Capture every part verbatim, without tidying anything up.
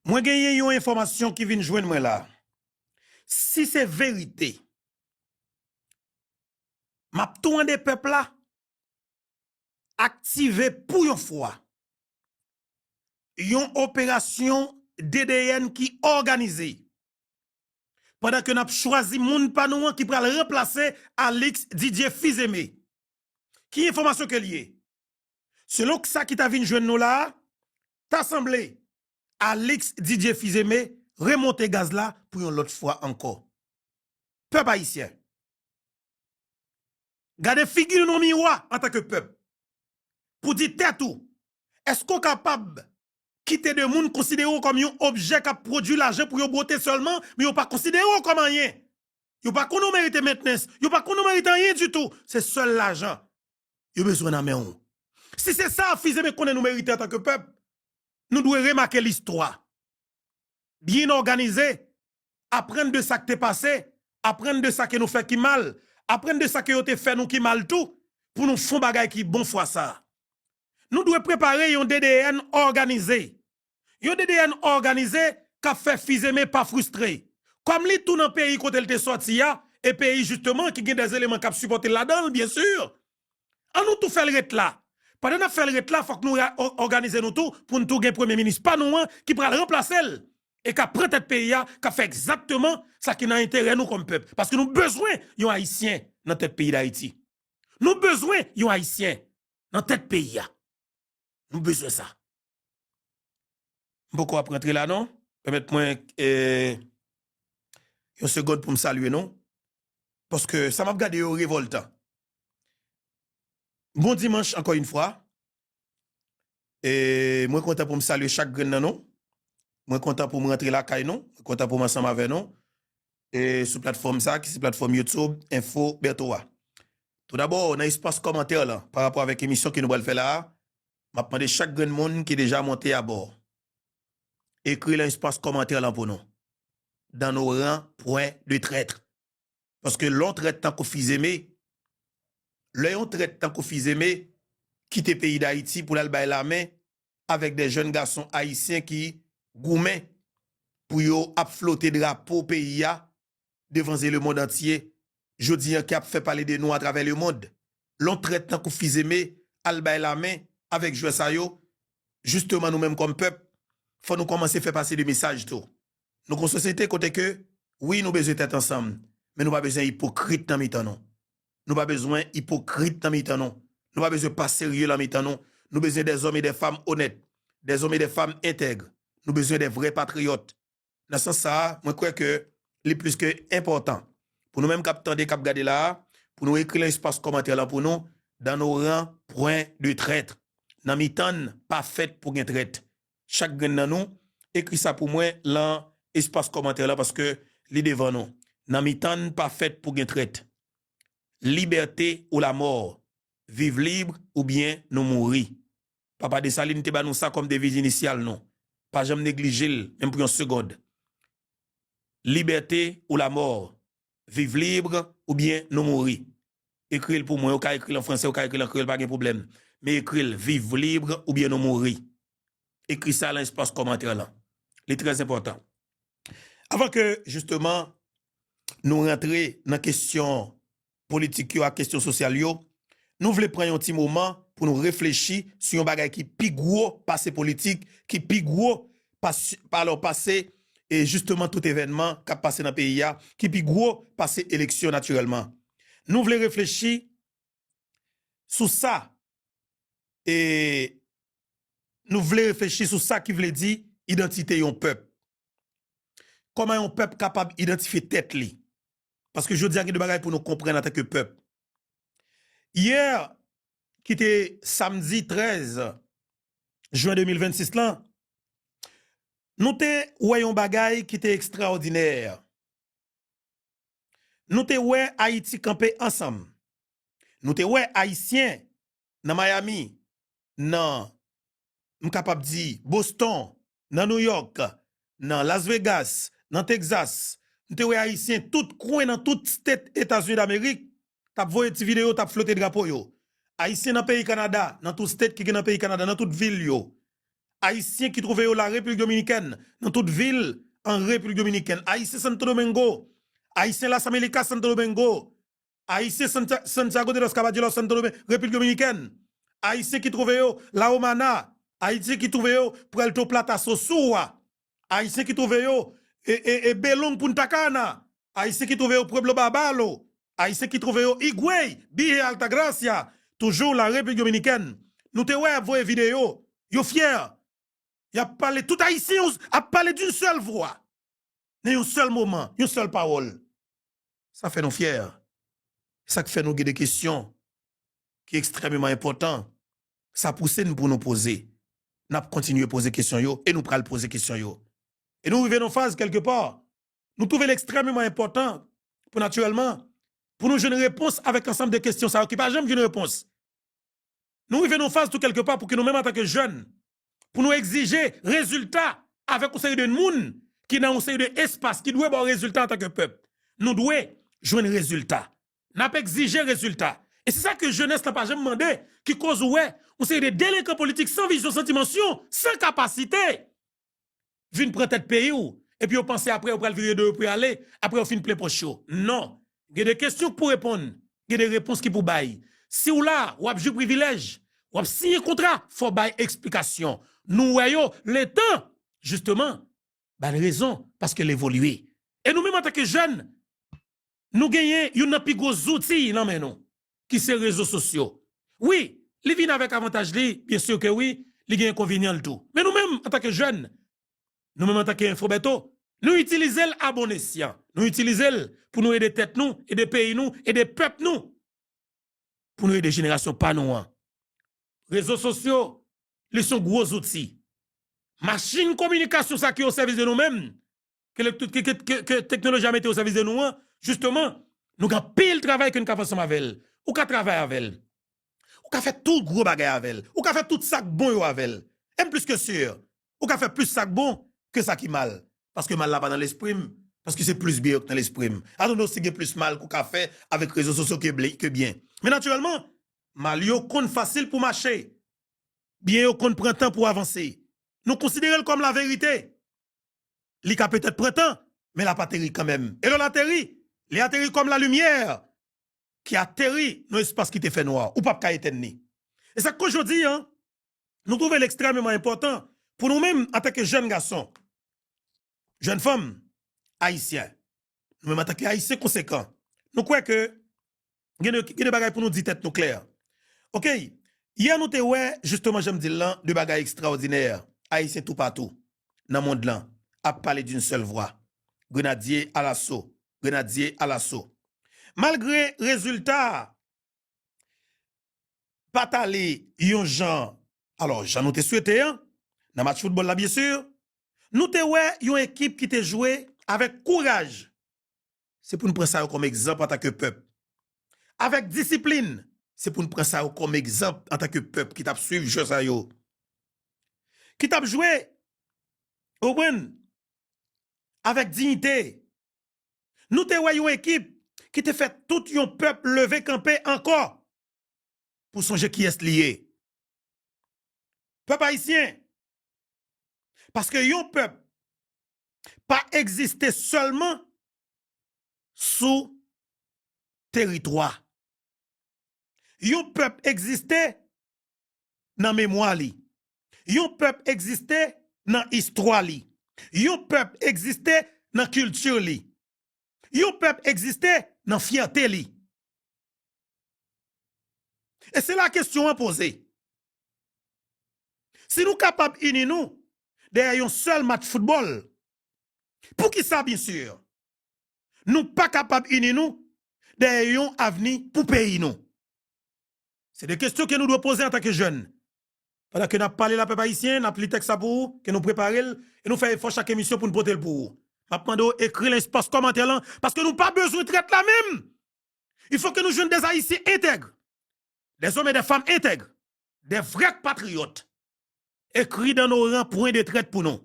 Mwen genyen yon enfòmasyon ki vin jwenn mwen la. Si se verite, m ap tou mande pèp la aktive pou yon fwa yon operasyon D D N ki òganize. Pandan ke n ap chwazi moun pa nou an ki pral ranplase Alix Didier Fils-Aimé. Ki enfòmasyon ke l ye? Selon sa ki ta vin jwenn nou la a, ta sanble Alix Didier Fils-Aimé remonte gaz la pou yon lòt fwa ankò. Pèp ayisyen, gade figi nou nan miwa antanke pèp. Pou di tèt ou, èske w kapab kite de moun konsidere w kòm yon objè k ap pwodui lajan pou yo bwote sèlman, men yo pa konsidere w kòm anyen? Yo pa konnen w merite mentnans, yo pa konnen w merite anyen ditou. Se sèl lajan yo bezwen nan men w. Si se sa Fils-Aimé konnen nou merite antanke pèp, nou dwe remake listwa. Byen òganize, aprann de sa k te pase, aprann de sa ke nou fè ki mal, aprann de sa ke yo te fè nou ki mal tou, pou nou fè yon bagay ki bon fwa sa a. Nou dwe prepare yon D D N òganize. Yon D D N òganize k ap fè Fils-Aimé pa fristre. Kòm li tou nan peyi kote l te sòti a, e peyi jisteman ki gen dèzeleman k ap sipòte l ladan l, byen si. An nou tou fè l ret la. Pandan n ap fè l ret la, fòk nou ra- ò- òganize nou tou pou n tou gen premye minis pa nou an ki pral ranplase l e k ap pran tèt peyi a, k ap fè egzakteman sa ki nan enterè nou kòm pèp. Paske nou bezwen yon Ayisyen nan tèt peyi Dayiti. Nou bezwen yon Ayisyen nan tèt peyi a. Nou bezwen sa. M poko ap rantre la non. Pèmèt mwen eh, yon segond pou m salye nou. Paske sa m ap gade yo revòltan. Bon dimanch ankò yon fwa. E mwen kontan pou m salye chak grenn nan nou. Mwen kontan pou m rantre lakay nou. Mwen kontan pou m ansanm avè nou. E sou platfòm sa, ki se platfòm YouTube, Enfo Bertho a. Toudabò, nan espas kòmantè lan, pa rapò avèk emisyon ke nou pral fè la a, m ap mande chak grenn moun ki deja monte abò, ekri lan espas kòmantè lan pou nou. Dans nos rangs, point de traître. Paske lè yon trèt tankou Fils-Aimé, lè yon trèt tankou Fils-Aimé kite peyi Dayiti pou l al bay lamen avèk de jèn gason ayisyen ki goumen pou yo ap flote drapo peyi a devan zye lemonn antye, jodi an ki ap fè pale de nou atravè lemonn. Lè yon trèt tankou Fils-Aimé al bay lamen avèk jwè sa yo, jisteman nou menm kòm pèp, fò nou kòmanse fè pase de mesaj tou. Nou gon sosyete kote ke, wi, nou bezwen tèt ansanm, men nou pa bezwen ipokrit nan mitan nou. Nou pa bezwen ipokrit nan mitan nou. Nou pa bezwen pa serye nan mitan nou. Nou bezwen dèzòm e dè fanm onèt, dèzòm e dè fanm entèg. Nou bezwen dè vrè patriyòt. Nan sans sa a, mwen kwè ke li plis ke enpòtan pou nou menm k ap tande, k ap gade la a, pou nou ekri lan espas kòmantè lan pou nou, dans nos rangs, point de traître. Nan mitan n, pa fèt pou gen trèt. Chak grenn nan nou, ekri sa pou mwen lan espas kòmantè lan, paske li devan nou. Nan mitan n, pa fèt pou gen trèt. Liberté ou la mort. Viv lib oubyen nou mouri. Papa Desalin te ba nou sa kòm deviz inisyal nou. Pa janm neglije l, menm pou yon segond. Liberté ou la mort. Viv lib oubyen nou mouri. Ekri l pou mwen, ou ka ekri l an fransè, ou ka ekri l an kreyòl, pa gen pwoblèm. Men ekri l, viv lib oubyen nou mouri. Ekri sa lan espas kòmantè lan. Li trè enpòtan. Avan ke, jisteman, nou rantre nan kesyon politik yo ak kesyon sosyal yo, nou vle pran yon ti moman pou nou reflechi sou yon bagay ki pi gwo pase politik, ki pi gwo pas, alò, pase, e jisteman tout evènman k ap pase nan peyi a, ki pi gwo pase eleksyon natirèlman. Nou vle reflechi sou sa, e nou vle reflechi sou sa ki vle di idantite yon pèp. Kòman yon pèp kapab idantifye tèt li? Paske jodi a gen de bagay pou nou konprann antanke pèp. Yè, ki te samdi trèz jen de mil vennsis lan, nou te wè yon bagay ki te ekstraòdinè. Nou te wè Ayiti kanpe ansanm. Nou te wè Ayisyen nan Miami, nan, m kapab di, Boston, nan New York, nan Las Vegas, nan Texas. Nou te wè Ayisyen tout kwen, nan tout state Etazini Damerik, t ap voye ti videyo, t ap flote drapo yo. Ayisyen nan peyi Kanada, nan tout state ki gen nan peyi Kanada, nan tout vil yo. Ayisyen ki twouve yo la Repiblik Dominikèn, nan tout vil an Repiblik Dominikèn, Ayisyen Santo Domingo, Ayisyen Las Américas Santo Domingo, Ayisyen Santa- Santiago de los Caballeros Santo Domingo, Repiblik Dominikèn, Ayisyen ki twouve yo La Romana, Ayisyen ki twouve yo Puerto Plata Sosúa, Ayisyen ki twouve yo e, e, e Belong Punta Cana, Ayisyen ki twouve yo Pueblo Babalo, Ayisyen ki twouve yo Higüey, Villa Altagracia, toujou la Repiblik Dominikèn. Nou te wè y ap voye videyo, yo fyè. Y ap pale, tout Ayisyen ap pale d'une seule voix. Nan yon sèl moman, yon sèl pawòl. Sa fè nou fyè. Sa k fè nou gen de kesyon ki ekstrèmeman enpòtan. Sa pouse n pou nou poze. N ap kontinye poze kesyon yo e nou pral poze kesyon yo. E nou rive nan faz kèlkepa, nou twouve l ekstrèmeman enpòtan pou natirèlman, pou nou jwenn repons avèk ansanm de kesyon sa yo ki pa janm jwenn repons. Nou rive nan faz tou kèlkepa pou ke nou menm antanke jèn, pou nou egzije rezilta avèk yon seri de moun ki nan yon seri de espas ki dwe ba w rezilta antanke pèp. Nou dwe jwenn rezilta. N ap egzije rezilta. E se sa ke jenès lan pa janm mande, ki koz ou wè yon seri de delenkan politik san vizyon, san dimansyon, san kapasite vin pran tèt peyi w, epi yo panse apre yo pral vire do yo pou y ale, apre yo fin plen pòch yo. Non. Gen de kesyon k pou reponn, gen de repons ki pou bay. Si w la, w ap jwi privilèj, w ap siyen kontra, fò w bay eksplikasyon. Nou wè yo, letan, jisteman, ba n rezon, paske l evolye. E nou menm antanke jèn, nou genyen youn nan pi gwo zouti nan men nou, ki se rezo sosyo. Wi, li vin avèk avantaj li, byen si ke wi, li gen enkonvenyan l tou. Men nou menm, antanke jèn, nou menm antanke Enfo Bèto, nou itilize l a bon esyan. Nou itilize l pou nou ede tèt nou, ede peyi nou, ede pèp nou, pou nou ede jenerasyon pa nou an. Rezo sosyo, li se yon gwo zouti. Machin kominikasyon sa ki o sèvis de nou menm, ke, le- ke, ke, ke, ke teknoloji a mete o sèvis de nou an, jisteman, nou gen anpil travay ke n ka fè ansanm avè l. Ou ka travay avè l. Ou ka fè tout gwo bagay avè l. Ou ka fè tout sa k bon yo avè l. E m plis ke si, ou ka fè plis sa k bon ke sa ki mal. Paske mal la pa nan lespri m, paske se plis byen yo k nan lespri m. Atande w si gen plis mal ke w ka fè avèk rezo sosyo ke bli- ke byen. Men natirèlman, mal yo konn fasil pou mache. Byen yo konn pran tan pou avanse. Nou konsidere l kòm laverite. Li ka petèt pran tan, men l ap ateri kanmenm. E lè l ateri, li ateri kòm lalimyè ki ateri nan espas ki te fè nwa. Ou p ap ka etèn li. E sa k koz jodi a, nou twouve l ekstrèmeman enpòtan pou nou menm antanke jèn gason, jèn fanm ayisyen, nou menm antanke ayisyen konsekan, nou kwè ke gen de, gen de bagay pou nou di tèt nou klè. Oke, yè nou te wè, jisteman, jan m di l lan, de bagay ekstraòdinè, ayisyen toupatou nan mond lan ap pale d'une seule voix. Grenadye alaso, grenadye alaso. Malgre rezilta a pa t ale yon jan, alò, jan nou te swete an, nan match foutbòl la, byen si, nou te wè yon ekip ki te jwe avèk kouraj. Se pou n pran sa yo kòm egzanp antanke pèp. Avèk disiplin, se pou n pran sa yo kòm egzanp antanke pèp ki t ap swiv jwè sa yo. Ki t ap jwe, ou konprann, avèk diyite. Nou te wè yon ekip ki te fè tout yon pèp leve kanpe ankò pou sonje kiyès li ye. Pèp ayisyen, paske yon pèp pa egziste sèlman sou teritwa. Yon pèp egziste nan memwa li. Yon pèp egziste nan istwa li. Yon pèp egziste nan kilti li. Yon pèp egziste nan fyète li. E se la kesyon an poze. Si nou kapab ini nou dèyè yon sèl match foutbòl, poukisa, byen si, nou pa kapab ini nou dèyè yon avni pou peyi nou? Se de kesyon ke nou dwe poze antanke jèn. Pandan ke n ap pale la, pèp ayisyen, n ap li tèks la pou ou, ke nou prepare l, e nou fè efò chak emisyon pou n pote l pou ou. M ap mande w ekri nan espas kòmantè lan, paske nou pa bezwen trèt la menm. Il faut que nou jwenn des Haïtiens intègres, des hommes et des femmes intègres, des vrais patriotes. Écris dans nos rangs point de traite pou nou.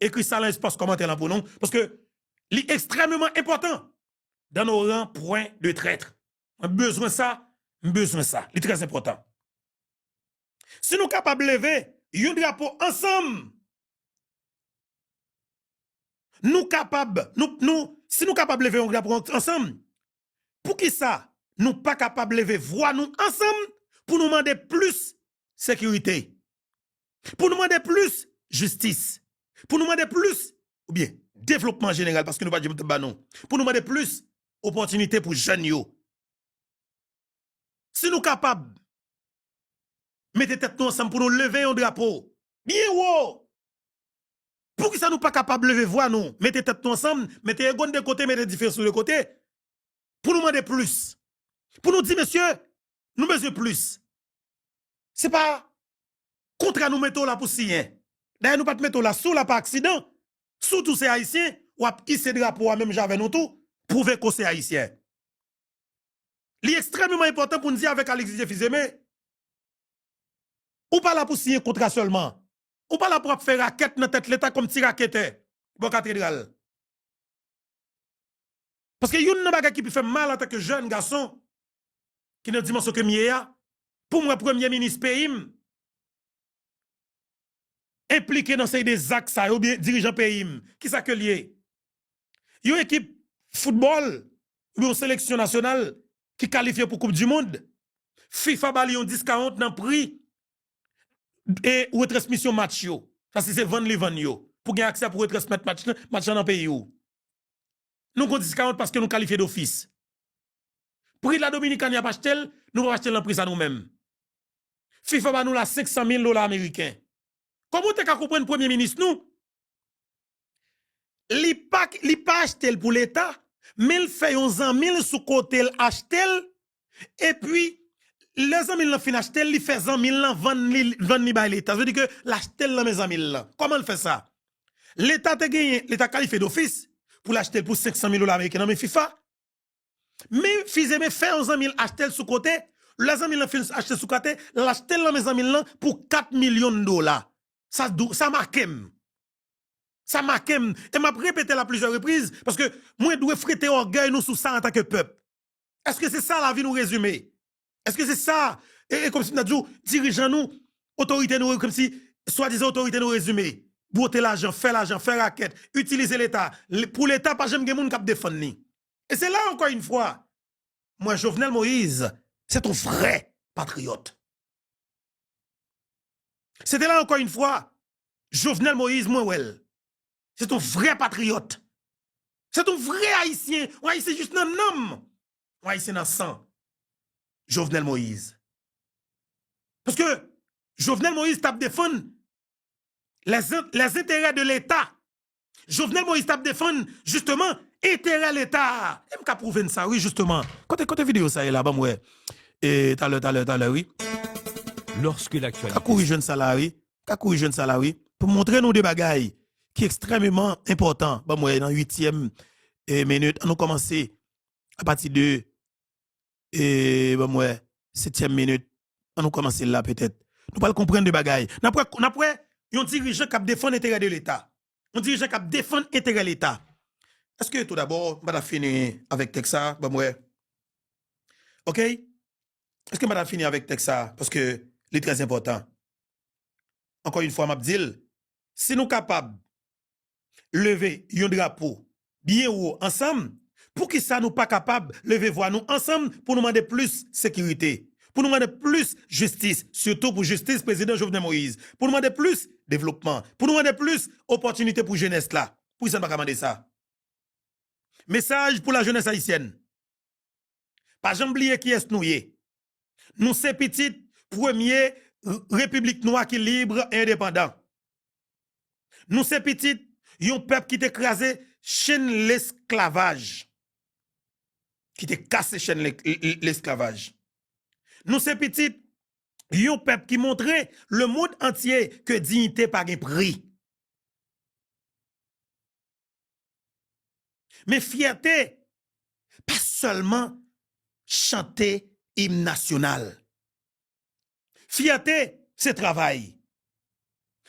Ekri sa nan espas kòmantè lan pou nou, paske li ekstrèmeman enpòtan. Dans nos rangs point de traite. Mwen bezwen sa, m bezwen sa. Li trè enpòtan. Si nou kapab leve yon drapo ansanm, nou kapab, nou, nou, si nou kapab leve yon drapo an-, ansanm, poukisa nou pa kapab leve vwa nou ansanm pou nou mande plis sekirite, pou nou mande plis jistis, pou nou mande plis, oubyen devlopman jeneral, paske nou pa t janm t ap ba nou, pou nou mande plis opòtinite pou jèn yo? Si nou kapab mete tèt nou ansanm pou nou leve yon drapo byen wo, poukisa nou pa kapab leve vwa nou, mete tèt nou ansanm, mete ego n de kote, mete diferans nou de kote, pou nou mande plis? Pou nou di, mesye, nou bezwen plis. Se pa kontra nou mete w la pou siyen. Dayè, nou pa t mete w la. Si w la pa aksidan, si w tou se Ayisyen, w ap ise drapo a menm jan avè nou tou, pwouve ke w se Ayisyen. Li ekstrèmeman enpòtan pou n di avèk Alexis Jeffy Zeme, ou pa la pou siyen kontra sèlman. Ou pa la pou ap fè rakèt nan tèt Leta kòm ti raketè bò katedral. Paske youn nan bagay ki pi fè m mal antanke jèn gason, ki nan dimansyon ke m ye a, pou m wè premye minis peyi m enplike nan seri de zak sa yo, oubyen dirijan peyi m, kisa ke l ye? Yon ekip foutbòl, oubyen yon seleksyon nasyonal ki kalifye pou Koup di Mond, fifa ba li yon diskawont nan pri e retransmisyon match yo. Sa si se vann li vann yo. Pou gen aksè pou retransmèt match lan, match lan nan peyi w. Nou gon diskawont paske nou kalifye dofis. Pri la Dominikani ap achte l, nou p ap achte l nan pri sa nou menm. fifa ba nou la senk san mil dola ameriken. Kòman w te ka konprann premye minis nou? Li pa, li pa achte l pou Leta, men l fè yon zanmi l sou kote l achte l, epi lè zanmi l lan fin achte l, li fè zanmi l lan vann li, vann li bay Leta. Sa vle di ke l achte l nan men zanmi l lan. Kòman l fè sa? Leta te genyen, Leta kalifye dofis pou l achte l pou senk san mil dola ameriken nan men fifa. Men fifa fè yon zanmi l achte l sou kote. Lè zanmi l lan fin achte l sou kote, l achte l nan men zanmi l lan pou kat milyon dola. Sa dou, sa make m. Sa make m. E m ap repete l a plizyè repriz, paske mwen dwe frete ògèy nou sou sa antanke pèp. Èske se sa lavi nou rezime? Èske se sa, e, e kòmsi m ta di w, dirijan nou, otorite nou, kòmsi swadizan otorite nou rezime? Bwote lajan, fè lajan, fè rakèt, itilize Leta. Pou Leta, pa janm gen moun k ap defann li. E se la, encore une fois, m wè Jovenel Moïse, c'est un vrai patriote. Se te la, encore une fois, Jovenel Moïse, mwen wè l. Se te yon vrè patriyòt. Se te yon vrè Ayisyen, yon Ayisyen jis nan nanm, yon Ayisyen nan san. Jovenel Moïse. Paske Jovenel Moïse t ap defann les, les intérêts de l'État. Jovenel Moïse t ap defann, jisteman, enterè Leta a. E m ka pwouve n sa, wi, jisteman. Kote, kote videyo sa ye la, ban m wè. E, talè, talè, talè, wi. Lorsque l'actualité... Ka kouri jwenn sa la, wi. Ka kouri jwenn sa la, wi. Pou montre nou de bagay ki ekstrèmeman enpòtan. Ban m wè, nan uityèm, e, minit. An nou kòmanse apati de, e, ban m wè, setyèm minit. An nou kòmanse la, petèt. Nou pral konprann de bagay. N ap wè, n ap wè yon dirijan k ap defann enterè de Leta. Yon dirijan k ap defann enterè Leta. Èske, tou dabò, m pa ta fini avèk tèks sa? Ban m wè. Oke? Èske m pa ta fini avèk tèks sa? Paske li trè enpòtan. Encore une fois, m ap di l, si nou kapab leve yon drapo byen wo ansanm, poukisa nou pa kapab leve vwa nou ansanm pou nou mande plis sekirite, pou nou mande plis jistis, sitou pou jistis Prezidan Jovenel Moïse, pou nou mande plis devlopman, pou nou mande plis opòtinite pou jenès la? Poukisa nou pa ka mande sa? Mesaj pou lajenès ayisyèn. Pa janm bliye kiyès nou ye. Nou se pitit premye r-, repiblik nwa ki lib e endepandan. Nou se pitit yon pèp ki te kraze chenn lesklavaj, ki te kase chenn le-, le-, lesklavaj. Nou se pitit yon pèp ki montre lemonn antye ke diyite pa gen pri. Men fyète, pa sèlman chante im nasyonal. Fyète, se travay.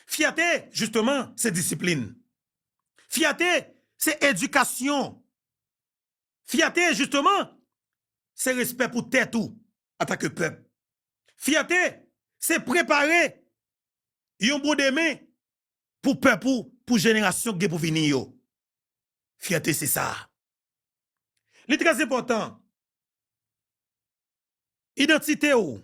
Fyète, jisteman, se disiplin. Fyète, se edikasyon. Fyète, jisteman, se respè pou tèt ou antanke pèp. Fyète, se prepare yon bon demen pou pèp ou, pou jenerasyon k gen pou vini yo. Fyète se sa. Li trè enpòtan. Idantite w,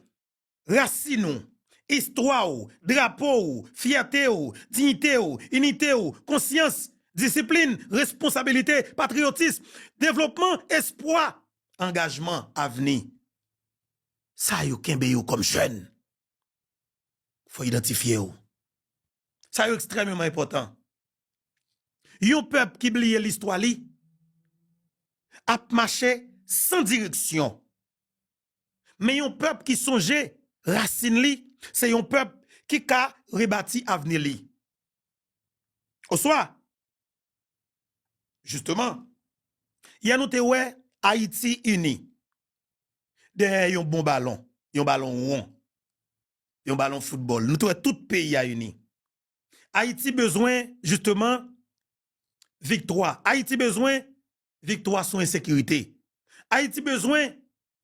rasin ou, istwa w, drapo w, fyète w, diyite w, inite w, konsyans, disiplin, responsabilite, patriyotis, devlopman, espwa, angajman, avni. Sa yo kenbe yo kòm jèn. Fò idantifye w. Sa yo ekstrèmeman enpòtan. Yon pèp ki bliye listwa li ap mache san direksyon. Men yon pèp ki sonje rasin li, se yon pèp ki ka rebati avni li. Oswa, jisteman, yè nou te wè Ayiti ini dèyè yon bon balon, yon balon won, yon balon foutbòl. Nou te wè tout peyi a ini. Ayiti bezwen, jisteman, viktwa. Ayiti bezwen viktwa sou ensekirite. Ayiti bezwen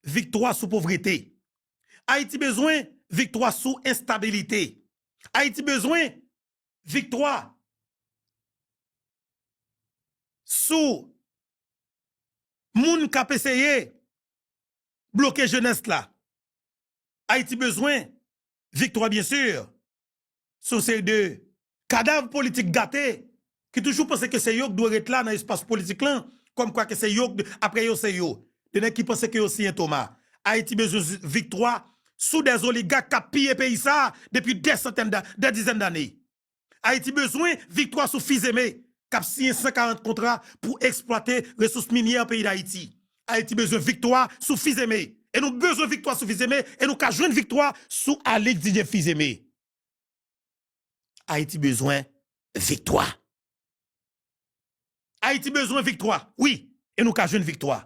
viktwa sou povrete. Ayiti bezwen viktwa sou enstabilite. Ayiti bezwen viktwa sou moun k ap eseye bloke jenès la. Ayiti bezwen viktwa, byen si. Se yon seri de kadav politik gate ki toujou panse ke se yo k dwe ret la nan espas politik lan, kòmkwa ke se yo k, apre yo se yo. De nèg ki panse ke yo siyen toma. Ayiti bezwen viktwa sou dè oligak k ap piye peyi sa a depi dè santèn da-, dè dizèn dane. Ayiti bezwen viktwa sou Fils-Aimé k ap siyen san karant kontra pou eksplwate resous minyè peyi Dayiti. Ayiti bezwen viktwa sou Fils-Aimé. E nou bezwen viktwa sou Fils-Aimé, e nou ka jwenn viktwa sou Alix Didier Fils-Aimé. Ayiti bezwen viktwa. Ayiti bezwen viktwa, wi, e nou ka jwenn viktwa.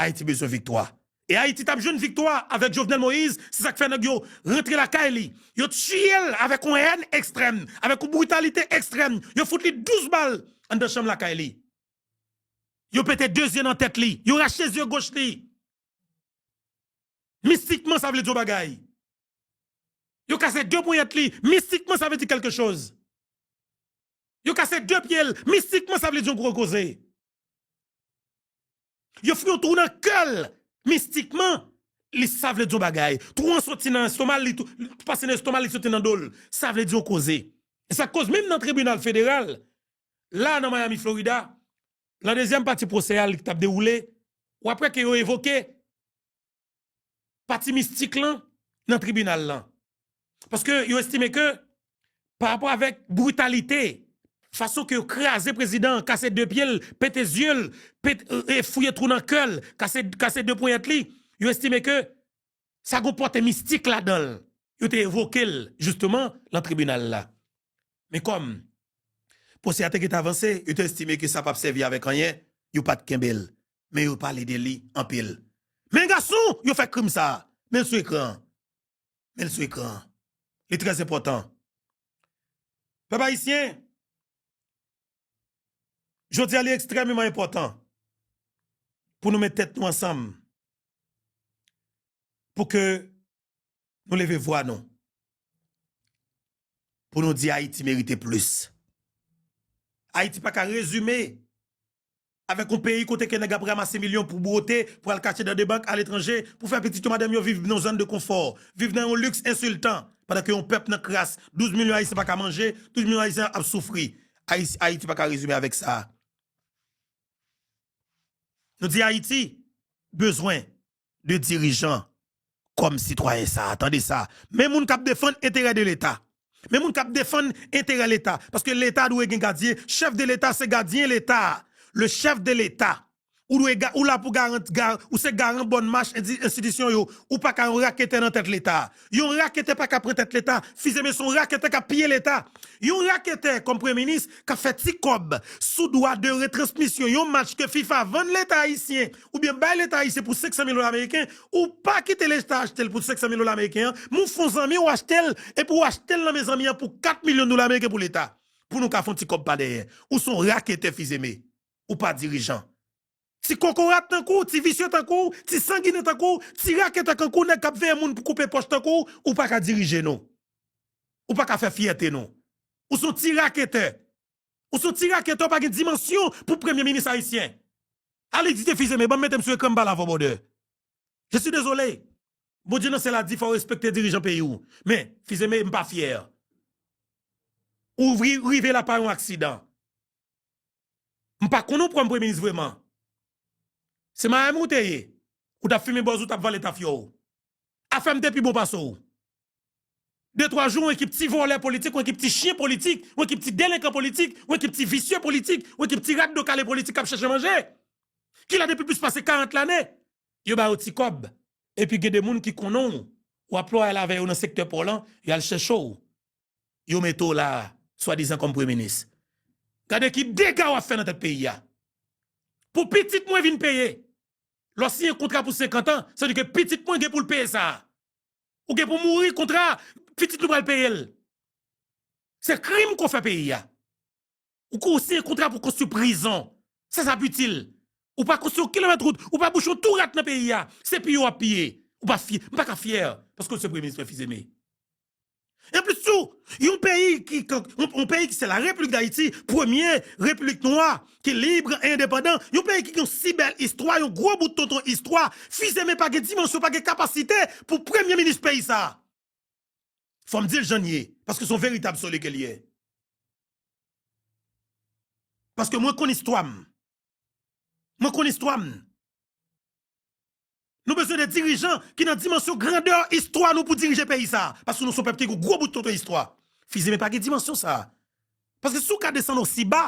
Ayiti bezwen viktwa. E Ayiti t ap jwenn viktwa avèk Jovenel Moïse, se sa k fè nèg yo rantre lakay li. Yo tiye l avèk yon hèn ekstrèm, avèk yon britalite ekstrèm. Yo fout li douz bal anndan chanm lakay li. Yo pete de zye nan tèt li. Yo rache zye goch li. Mistikman, sa vle di yon bagay. Yo kase de ponyèt li. Mistikman, sa vle di kèlke choz. Yo kase de pye l. Mistikman, sa vle di yon gwo koze. Yo fè yon twou nan kè l. Mistikman, li, sa vle di yon bagay. Twou an soti nan estoma l, li tou-, li pase nan estoma l, li soti nan do l. Sa vle di yon koze. E sa k koz menm nan tribinal federal, la nan Miami, Florida, nan dezyèm pati pwosè a, li t ap dewoule, w ap wè ke yo evoke pati mistik lan nan tribinal lan. Paske yo estime ke, pa rapò avèk britalite, fason ke yo kraze prezidan an, kase de pye l, pete zye l, pete, e, e fouye twou nan kè l, kase, kase de ponyèt li, yo estime ke sa gon pòte mistik ladan l. Yo te evoke l, jisteman, lan tribinal la. Men kòm pwosè a te gentan avanse, yo te estime ke sa p ap sèvi avèk anyen, yo pa t kenbe l. Men yo pale de li anpil. Men gason, yo fè krim sa a. Men l sou ekran an. Men l sou ekran an. Li trè enpòtan. Pèp ayisyen, jodi a li ekstrèmeman enpòtan pou nou met tèt nou ansanm, pou ke nou leve vwa nou, pou nou di Ayiti merite plis. Ayiti pa ka rezime avèk yon peyi kote ke nèg ap ranmase milyon pou bwote, pou al kache dan de bank aletranje, pou fè pitit yo, madanm yo viv nan yon zòn de konfò, viv nan yon liks ensiltan, pandan ke yon pèp nan kras, douz milyon Ayisyen pa ka manje, douz milyon Ayisyen ap soufri. Ayis-, Ayiti pa ka rezime avèk sa. Nou di Ayiti bezwen de dirijan kòm sitwayen sa a. Tande sa. Men moun k ap defann enterè de Leta. Men moun k ap defann enterè Leta. Paske Leta dwe gen gadyen. Chèf de Leta se gadyen Leta. Le chef de l'État. Ou dwe ga-, ou la pou garanti, ga-, ou se garan bòn mach ensti-, enstitisyon yo. Ou pa ka yon raketè nan tèt Leta. Yon raketè pa ka pran tèt Leta. Fils-Aimé se yon raketè k ap piye Leta. Yon raketè kòm premye minis k ap fè ti kòb sou dwa de retransmisyon yon match ke fifa vann Leta ayisyen oubyen bay Leta ayisyen pou senk san mil dola ameriken, ou pa kite Leta achte l pou senk san mil dola ameriken an, men w fè yon zanmi w achte l, epi w achte l nan men zanmi an pou kat milyon dola ameriken pou Leta. Pou nou ka fè yon ti kòb pa dèyè. Ou se yon raketè, Fils-Aimé. Ou pa dirijan. Ti kokorat tankou w, ti visye tankou w, ti sanginen tankou w, ti raketè tankou w, nèg k ap veye moun pou koupe pòch tankou w, ou pa ka dirije nou. Ou pa ka fè fyète nou. Ou se yon ti raketè. Ou se yon ti raketè, ou pa gen dimansyon pou premye minis ayisyen. Ale di te Fils-Aimé, ban m mete m sou ekran m pale avè w, brother. Je suis désolé. Bondye nan syèl la di fò w respekte dirijan peyi w. Men, Fils-Aimé, m pa fyè. Ou ri- rive la pa yon aksidan. M pa konnen w pran premye minis vrèman. Se Miami ou te ye. Ou t ap fimen bòz ou t ap vale tafya w. Afè m te pi bon pase w. De twa jou, yon ekip ti vòlè politik, yon ekip ti chen politik, yon ekip ti delenkan politik, yon ekip ti visye politik, yon ekip ti rat do kale politik k ap chèche manje. Ki la depi plis pase karant lane, yo ba yo ti kòb. Epi gen de moun ki konnen w, w ap lwayal avè yo nan sektè pa w lan, y al chèche w. Yo mete w la, swadizan kòm premye minis. Gade ki dega w ap fè nan tèt peyi a. Pou pitit mwen vin peye. Lè w siyen kontra pou senkant an, sa vle di ke pitit mwen gen pou l peye sa. Ou gen pou mouri, kontra, pitit nou pral peye l. Se krim ke w fè peyi a. Ou ko- siyen kontra pou konstwi prizon. Sa sa ap itil. Ou pa konstwi yon kilomèt wout, ou pa bouche yon tou rat nan peyi a. Se piye w ap piye. Ou pa fye, m pa ka fyè, paske w se premye minis mwen Fils-Aimé. Anplis tou, yon peyi ki, yon, yon peyi ki se la Repiblik Dayiti, premye repiblik nwa, ki lib e endepandan, yon peyi ki gen yon si bèl istwa, yon gwo bout tonton istwa, Fils-Aimé pa gen dimansyon, pa gen kapasite pou premye minis peyi sa. Fò m di l jan l ye, paske se yon veritab soli ke l ye. Paske mwen konn istwa m. Mwen konn istwa m. Nou bezwen de dirijan ki nan dimansyon grandè istwa nou pou dirije peyi sa. Paske nou se yon pèp ki gen gwo bout tonton istwa. Fils-Aimé pa gen dimansyon sa. Paske si w ka desann osi ba,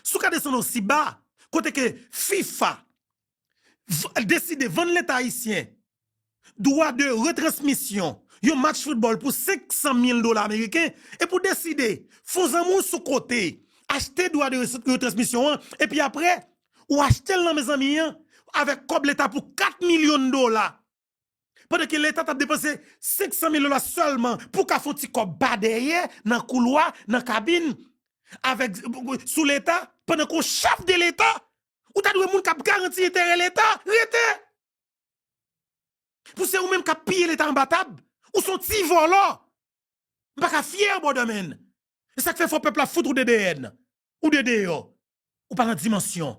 si w ka desann osi ba, kote ke FIFA v- deside vann Leta ayisyen dwa de retransmisyon yon match foutbòl pou senk san mil dola ameriken, epi w deside fè yon zanmi w sou kote achte dwa de res- retransmisyon an, epi apre, ou achte l nan men zanmi an avèk kòb Leta pou kat milyon dola. Pandan ke Leta t ap depanse senk san mil dola sèlman pou ka fè yon ti kòb pa dèyè, nan koulwa, nan kabin, avèk, sou Leta, pandan ke w chèf de Leta, ou ta dwe moun k ap garanti enterè Leta, rete! Pou se ou menm k ap piye Leta anba tab, ou se yon ti vòlò. M pa ka fyè, brother man. E sa k fè fò pèp la fout ou de D N, ou de deyò. Ou pa nan dimansyon.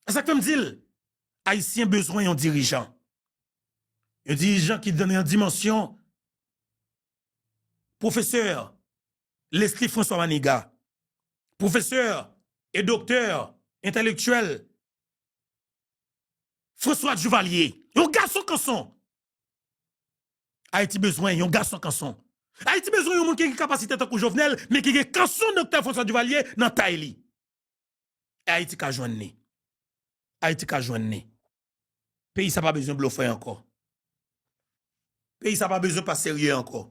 E sa k fè m di l, Ayisyen bezwen yon dirijan. Yon dirijan ki nan yon dimansyon. Pwofesè Leslie François Manigat, pwofesè e doktè, entèlektyèl François Duvalier, yon gason kanson. Ayiti bezwen yon gason kanson. Ayiti bezwen yon moun ki gen kapasite tankou Jovenel, men ki gen kanson doktè François Duvalier nan tay li. E Ayiti ka jwenn li. Ayiti ka jwenn li. Peyi sa pa bezwen blofè ankò. Peyi sa pa bezwen pa serye ankò.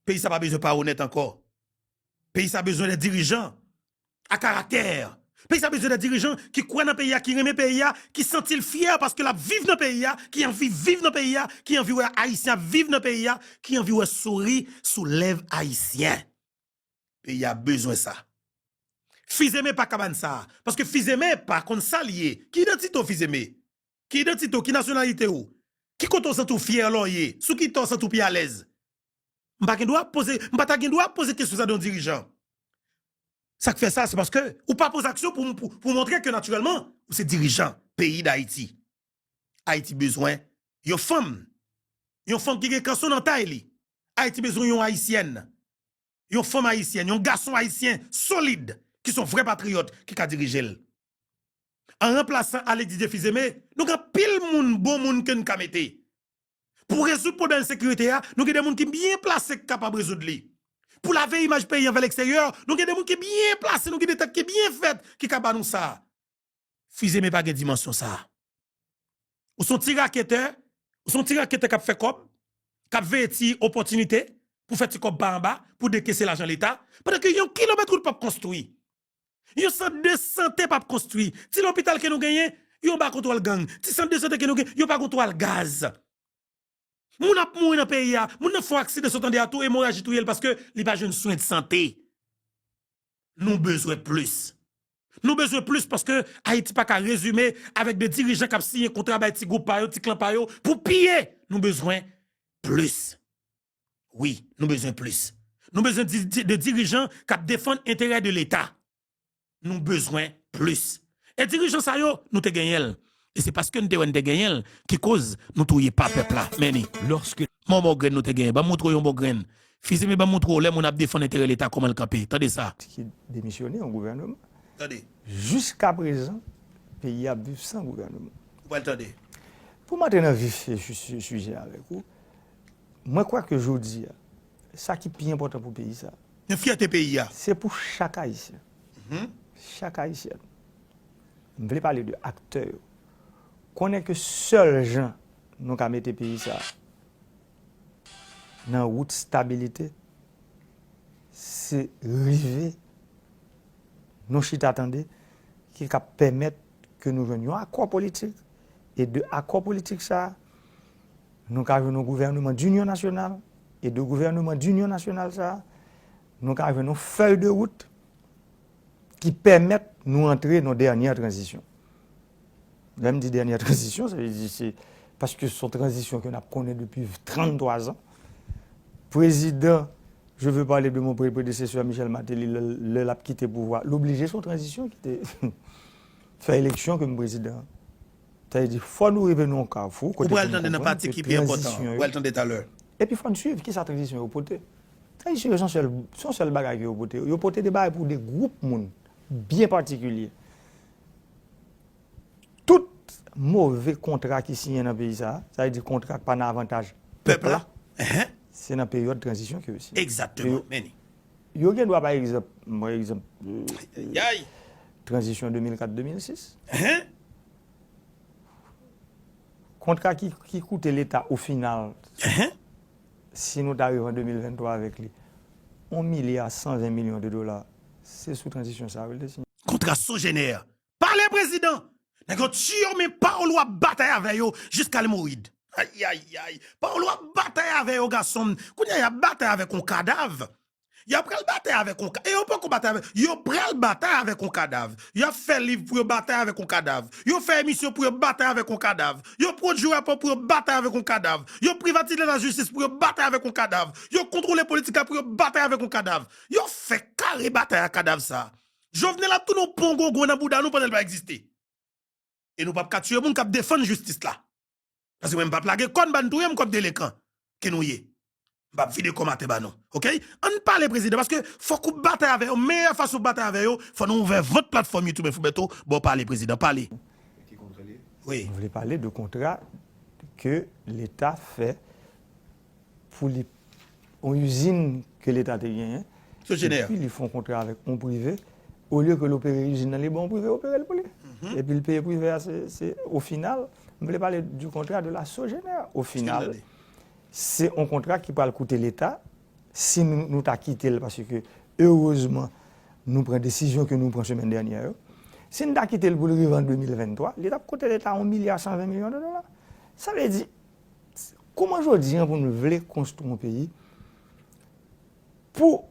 Peyi sa pa bezwen pa onèt ankò. Peyi sa bezwen de dirijan a karaktè. Peyi sa bezwen de dirijan ki kwè nan peyi a, ki renmen peyi a, ki santi l fyè paske l ap viv nan peyi a, ki anvi viv nan peyi a, ki anvi wè Ayisyen ap viv nan peyi a, ki anvi wè souri sou lèv Ayisyen. Peyi a bezwen sa. Fils-Aimé pa ka ban sa. Paske Fils-Aimé pa konn sa l ye. Ki idantite w, Fils-Aimé? Ki idantite w? Ki nasyonalite w? Ki kote w santi w fyè lè w ye? Sou ki tè w santi w pi alèz? M pa gen dwa poze, m pa ta gen dwa poze kesyon sa de yon dirijan. Sa k fè sa, se paske ou pa poze aksyon pou, pou, pou montre ke natirèlman, ou se dirijan peyi Dayiti. Ayiti bezwen yon fanm. Yon fanm ki gen kanson nan tay li. Ayiti bezwen yon Ayisyèn. Yon fanm ayisyèn, yon gason ayisyen solid, ki se yon vrè patriyòt, ki ka dirije l. An ranplasan Alex Didier Fils-Aimé, nou gen anpil moun, bon moun ke n ka mete. Pou rezoud pwoblèm ensekirite a, nou gen de moun ki byen plase ki kapab rezoud li. Pou lave imaj peyi anvè leksteryè, nou gen de moun ki byen plase, nou gen de tèt ki byen fèt ki ka ba nou sa. Fils-Aimé pa gen dimansyon sa. Ou se yon ti raketè, ou se yon ti raketè k ap fè kòb, k ap veye ti opòtinite pou fè ti kòb pa anba, pou dekese lajan Leta, pandan ke yon kilomèt wout p ap konstwi. Yon sant de sante p ap konstwi. Ti lopital ke nou genyen, yo anba kontwòl gang. Ti sant de sante ke nou genyen, yo pa gen twal gaz. Moun ap mouri nan peyi a. Moun nan fè yon aksidan, sa w tande a tou, emoraji touye l paske li pa jwenn swen de sante. Nou bezwen plis. Nou bezwen plis paske Ayiti pa ka rezime avèk de dirijan k ap siyen kontra bay ti gwoup pa yo, ti klan pa yo pou piye. Nou bezwen plis. Wi, nou bezwen plis. Nou bezwen di, di, de dirijan k ap defann enterè de Leta. Nou bezwen plis. E dirijan sa yo, nou te genyen l. E se paske nou te wè nou te genyen l ki koz nou touye pa pèp la. Men ni. Lòske. Yon bon grenn nou te genyen. Ban m montre w yon bon grenn. Fizime, ban m montre w lè moun ap defann enterè Leta, kòman l kanpe. Tande sa. Ki demisyone yon gouvènman. Tande. Jiska prezan, peyi a ap viv san gouvènman. Ou pral tande. Pou m antre nan vif sijè avèk ou, mwen kwè ke jodi a, sa ki pi enpòtan pou peyi sa, yon fyète peyi a. Se pou chak Ayisyen. Mhm. Chak Ayisyèn. M vle pale de aktè yo. Konnen ke sèl jan nou ka mete peyi sa nan wout stabilite, se rive nou chita tande ki ka pèmèt ke nou jwenn yon akò politik. E de akò politik sa, nou ka jwenn yon gouvènman d'inyon nasyonal. E de gouvènman d'inyon nasyonal sa, nou ka jwenn yon fèy de wout ki pèmèt nou antre nan dènyè tranzisyon. Lè m di dènyè tranzisyon, sa vle di se paske se yon tranzisyon ke n ap konnen depi tranntwa zan. Prezidan, je veux parler de mon pré-, prédécesseur Michel Martelly, lè, lè l ap kite pouvwa, l oblije se yon tranzisyon ki te fè eleksyon ke m prezidan. Sa vle di, fò nou rive nan yon kafou kote pou nou konprann ke tranzisyon yo. Ou pral tande nan pati ki pi enpòtan. Ou pral tande talè. Epi fò n swiv kisa tranzisyon yo pote. Tranzisyon yo se yon sèl, se yon sèl bagay ke yo pote. Yo pote de bagay pou de gwoup moun byen patikilye. Tout move kontra ki siyen nan peyi sa, sa vle di kontra k pa nan avantaj pèp la, se nan peryòd tranzisyon ke yo siyen. Egzakteman. Men ni. Yo gen dwa, pa egzanp, mwen egzanp, tranzisyon de mil kat de mil sis. Kontra ki, ki koute Leta o final, si nou ta rive an de mil venntwa avèk li, yon milya san ven milyon de dola, se sou tranzisyon sa yo li te siyen. Kontra Sogener. Pale, prezidan! Nèg yo tiye w, men pawòl w ap batay avè yo jiska lè morid. Ayayay! Pawòl w ap batay avè yo, gason m. Kounye a, y ap batay avèk yon kadav. Y ap pral batay avèk yon ka-, e yo poko batay avèk, yo pral batay avèk yon kadav. Y ap fè liv pou yo batay avèk yon kadav. Yo fè emisyon pou yo batay avèk yon kadav. Yo pwodui rapò pou yo batay avèk yon kadav. Yo privatize lajistis pou yo batay avèk yon kadav. Yo kontwole politik la pou yo batay avèk yon kadav. Yo fè kare batay ak kadav sa. Jovenel ap tounen yon pongongon nan bouda nou pandan l pa egziste. E nou p ap ka tiye moun k ap defann jistis la. Paske mwen m p ap lage kò n ba n touye m kòm delenkan ke nou ye. M p ap vide kò m atè ba nou. Oke? Ann pale, prezidan, paske fòk ou batay avè yo. Meyè fason pou batay avè yo, fò nou ouvè vant platfòm YouTube Info Bèto, ba w pale, prezidan, pale. Wi. M vle pale de kontra ke Leta fè pou li, yon izin ke Leta te genyen. Sogener. Epi li fè yon kontra avèk yon prive. Olye ke l opere izin nan, li ba yon prive opere l pou li. Mhm. Epi l peye prive a, se, se, o final, m vle pale du kontra de la Sogener. O final, se yon kontra ki pral koute Leta si nou, nou ta kite l, paske erezman, nou pran desizyon ke nou pran semèn dènyè yo. Si n ta kite l pou l rive an de mil venntwa, li t ap koute Leta yon milya san ven milyon de dola. Sa vle di, kòman jodi a pou nou vle konstwi yon peyi pou